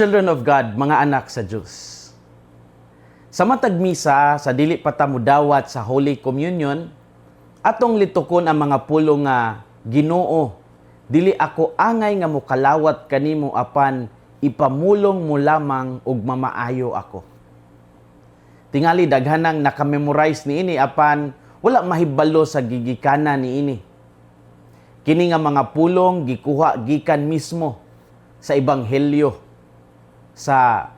Children of God, mga anak sa Diyos. Sa matag misa, sa dili pa ta mudawat sa Holy Communion, atong litukon ang mga pulong nga, "Ginoo, dili ako angay nga mukalawat kanimo, apan ipamulong mo lamang ug mamaayo ako." Tingali daghanang nakamemorize niini apan wala mahibalo sa gigikanan niini. Kini nga mga pulong gikuha gikan mismo sa Ebanghelyo sa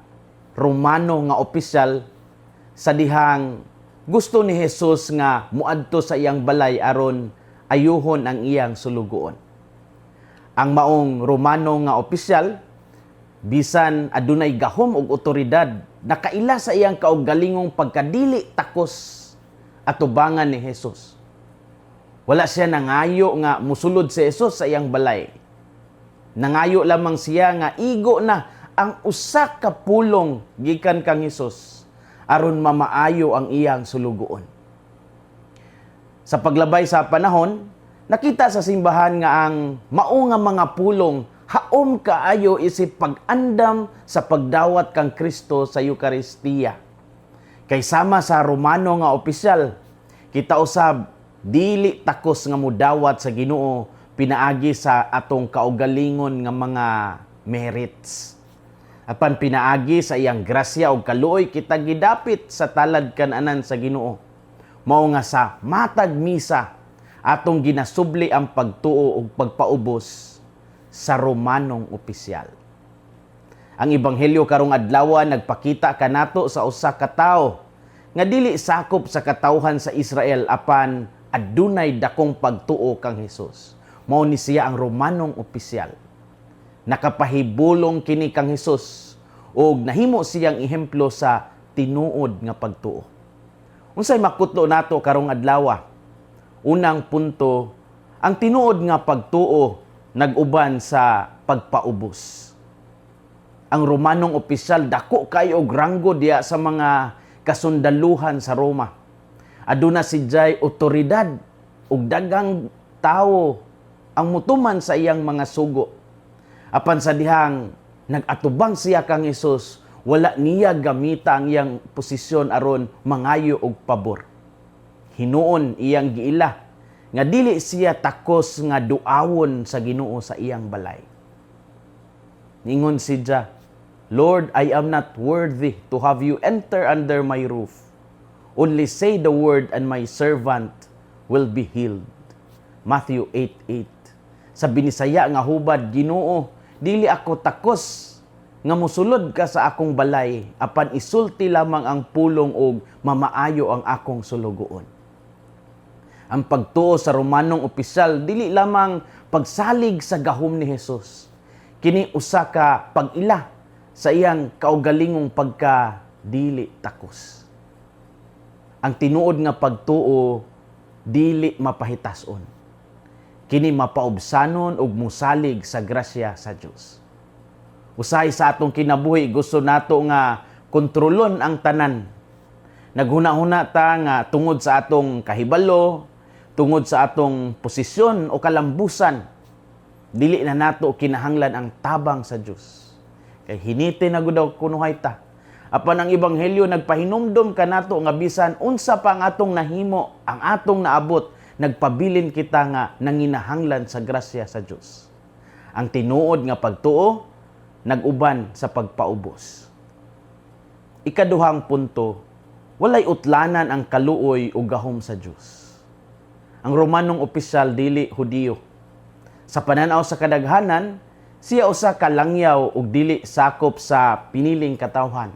Romano nga opisyal sa dihang gusto ni Jesus nga muadto sa iyang balay aron ayuhon ang iyang sulugoon. Ang maong Romano nga opisyal, bisan adunay gahom ug otoridad, nakaila sa iyang kaugalingong pagkadili takos atubangan ni Jesus. Wala siya nangayo nga musulod si Jesus sa iyang balay. Nangayo lamang siya nga igo na ang usa ka pulong gikan kang Hesus aron mamaayo ang iyang sulugoon. Sa paglabay sa panahon, nakita sa simbahan nga ang mao nga mga pulong haom kaayo isip pag-andam sa pagdawat kang Kristo sa Eukaristiya. Kay sama sa Romano nga opisyal, kita usab dili takos nga mudawat sa Ginoo pinaagi sa atong kaugalingon nga mga merits. Apan pinaagi sa iyang grasya ug kaluoy kita gidapit sa talad kananan sa Ginoo. Mao nga sa matag misa, atong ginasubli ang pagtuo ug pagpaubos sa Romanong opisyal. Ang Ebanghelyo karong adlaw nagpakita kanato sa usa ka tawo nga dili sakop sa katawhan sa Israel apan adunay dakong pagtuo kang Hesus. Mao ni siya ang Romanong opisyal. Nakapahibulong kini kang Hesus ug nahimo siyang ehemplo sa tinuod nga pagtuo. Unsay makutlo nato karong adlaw? Unang punto, ang tinuod nga pagtuo nag-uban sa pagpaubos. Ang Romanong opisyal, dako kayo og ranggo diya sa mga kasundaluhan sa Roma. Aduna siya'y otoridad ug daghang tawo ang mutuman sa iyang mga sugo. Apan sa dihang nag-atubang siya kang Hesus, wala niya gamita ang iyang posisyon aron mangayo og pabor. Hinuon iyang giila nga dili siya takos nga duawon sa Ginoo sa iyang balay. Ningon siya, "Lord, I am not worthy to have you enter under my roof. Only say the word and my servant will be healed." Matthew 8:8. Sa Binisaya nga hubad, "Ginoo, dili ako takos nga musulod ka sa akong balay, apan isulti lamang ang pulong og mamaayo ang akong sulugoon." Ang pagtuo sa Romanong opisyal dili lamang pagsalig sa gahom ni Hesus. Kini usa ka pag-ila sa iyang kaugalingong pagka dili takos. Ang tinuod nga pagtuo dili mapahitason. Kini mapaubsanon ug musalig sa grasya sa Dios. Usahay sa atong kinabuhi, gusto nato nga kontrolon ang tanan. Naghuna-huna ta nga tungod sa atong kahibalo, tungod sa atong posisyon o kalambusan, dili na nato kinahanglan ang tabang sa Dios. Kay hinite na gud daw kunuhay ta. Apan ang Ebanghelyo nagpahinumdom kanato nga bisan unsa pa ang atong nahimo, ang atong naabot, nagpabilin kita nga nanginahanglan sa grasya sa Dios. Ang tinuod nga pagtuo nag-uban sa pagpaubos. Ikaduhang punto, walay utlanan ang kaluoy o gahom sa Dios. Ang Romanong opisyal dili Hudiyo. Sa pananaw sa kadaghanan, siya usa ka langyaw ug dili sakop sa piniling katawhan.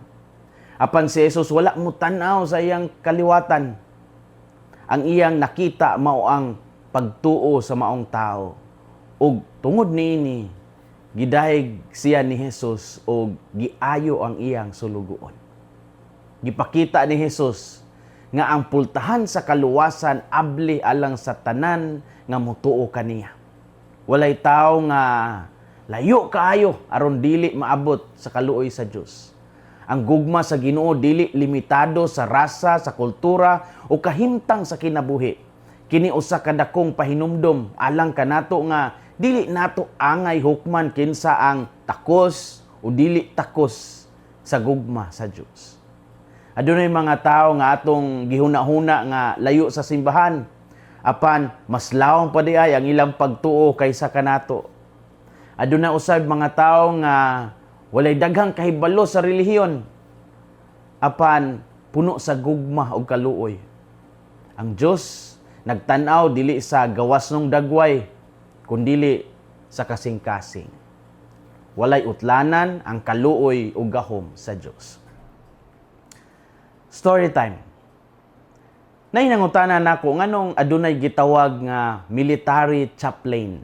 Apan si Jesus wala mo tan-aw sa iyang kaliwatan. Ang iyang nakita mao ang pagtuo sa maong tao. Ug tungod niini, gidayeg siya ni Jesus ug giayo ang iyang sulugoon. Gipakita ni Jesus nga ang pultahan sa kaluwasan abli alang sa tanan nga mutuo kaniya. Walay tawo nga layo kaayo aron dili maabot sa kaluoy sa Dios. Ang gugma sa Ginoo dili limitado sa rasa, sa kultura o kahimtang sa kinabuhi. Kini usa ka dakong pahinumdom alang kanato nga dili nato angay hukman kinsa ang takos. o dili takos sa gugma sa Dios. Adunay mga tawo nga atong gihuna-huna nga layo sa simbahan, apan mas lawom pa diay ang ilang pagtuo kaysa kanato. Aduna usab mga tawo nga walay daghang kahibalo sa relihiyon, apan puno sa gugma ug kaluoy. Ang Dios nagtan-aw dili sa gawasnong dagway, kundili sa kasing-kasing. Walay utlanan ang kaluoy ug gahom sa Dios. Story time. Nay nangutana nako nganong adunay gitawag nga military chaplain.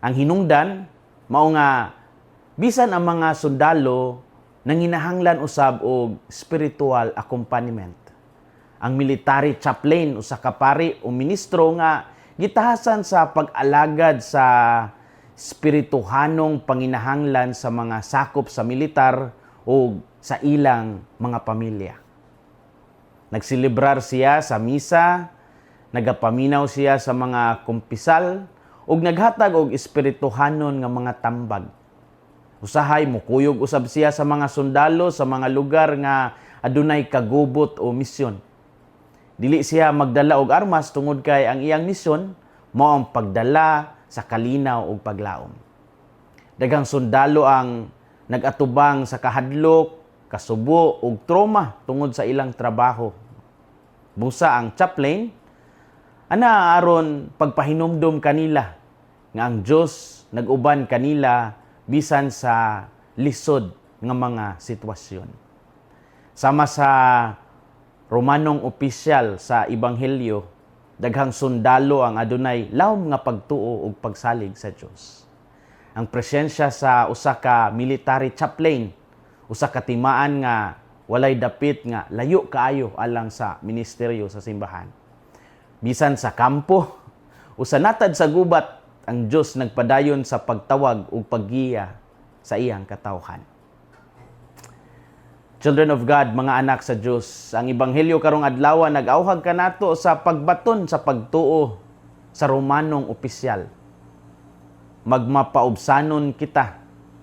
Ang hinungdan mao nga bisan ang mga sundalo nanginahanglan usab og spiritual accompaniment. Ang military chaplain, usa ka pari o ministro nga gitahasan sa pag-alagad sa espirituhanong panginahanglan sa mga sakop sa militar o sa ilang mga pamilya. Nagselebrar siya sa misa, nagapaminaw siya sa mga kumpisal ug naghatag og espirituhanon nga mga tambag. Usahay mukuyog usab siya sa mga sundalo sa mga lugar nga adunay kagubot o misyon. Dili siya magdala og armas tungod kay ang iyang misyon mao ang pagdala sa kalinaw ug paglaom. Daghang sundalo ang nag-atubang sa kahadlok, kasubo ug trauma tungod sa ilang trabaho. Busa ang chaplain ana aron pagpahinumdom kanila nga ang Dios nag-uban kanila bisan sa lisod nga mga sitwasyon. Sama sa Romanong opisyal sa Ebanghelyo, daghang sundalo ang adunay lawom nga pagtuo ug pagsalig sa Dios. Ang presensya sa usa ka military chaplain, usa ka timaan nga walay dapit nga layo kaayo alang sa ministeryo sa simbahan. Bisan sa kampo, usa natad sa gubat, ang Dios nagpadayon sa pagtawag ug paggiya sa iyang katawhan. Children of God, mga anak sa Dios, ang ebanghelyo karong adlaw nag-awhag kanato sa pagbaton sa pagtuo sa Romanong opisyal. Magmapaubsanon kita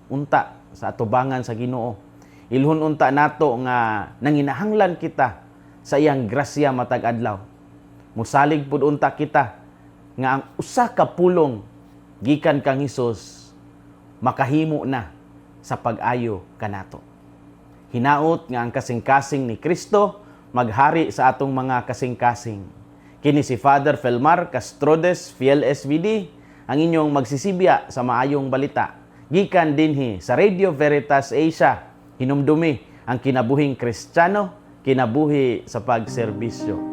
unta sa atubangan sa Ginoo. Ilhon unta nato nga nanginahanglan kita sa iyang grasya matag adlaw. Musalig pud unta kita nga ang usa ka pulong gikan kang Hesus makahimo na sa pag-ayo kanato. Hinaot nga ang kasing-kasing ni Kristo maghari sa atong mga kasing-kasing. Kini si Father Felmar Castrodes, Fiel SVD, ang inyong magsisibya sa maayong balita. Gikan dinhi sa Radio Veritas Asia, hinumdumi ang kinabuhing Kristiyano, kinabuhi sa pagserbisyo.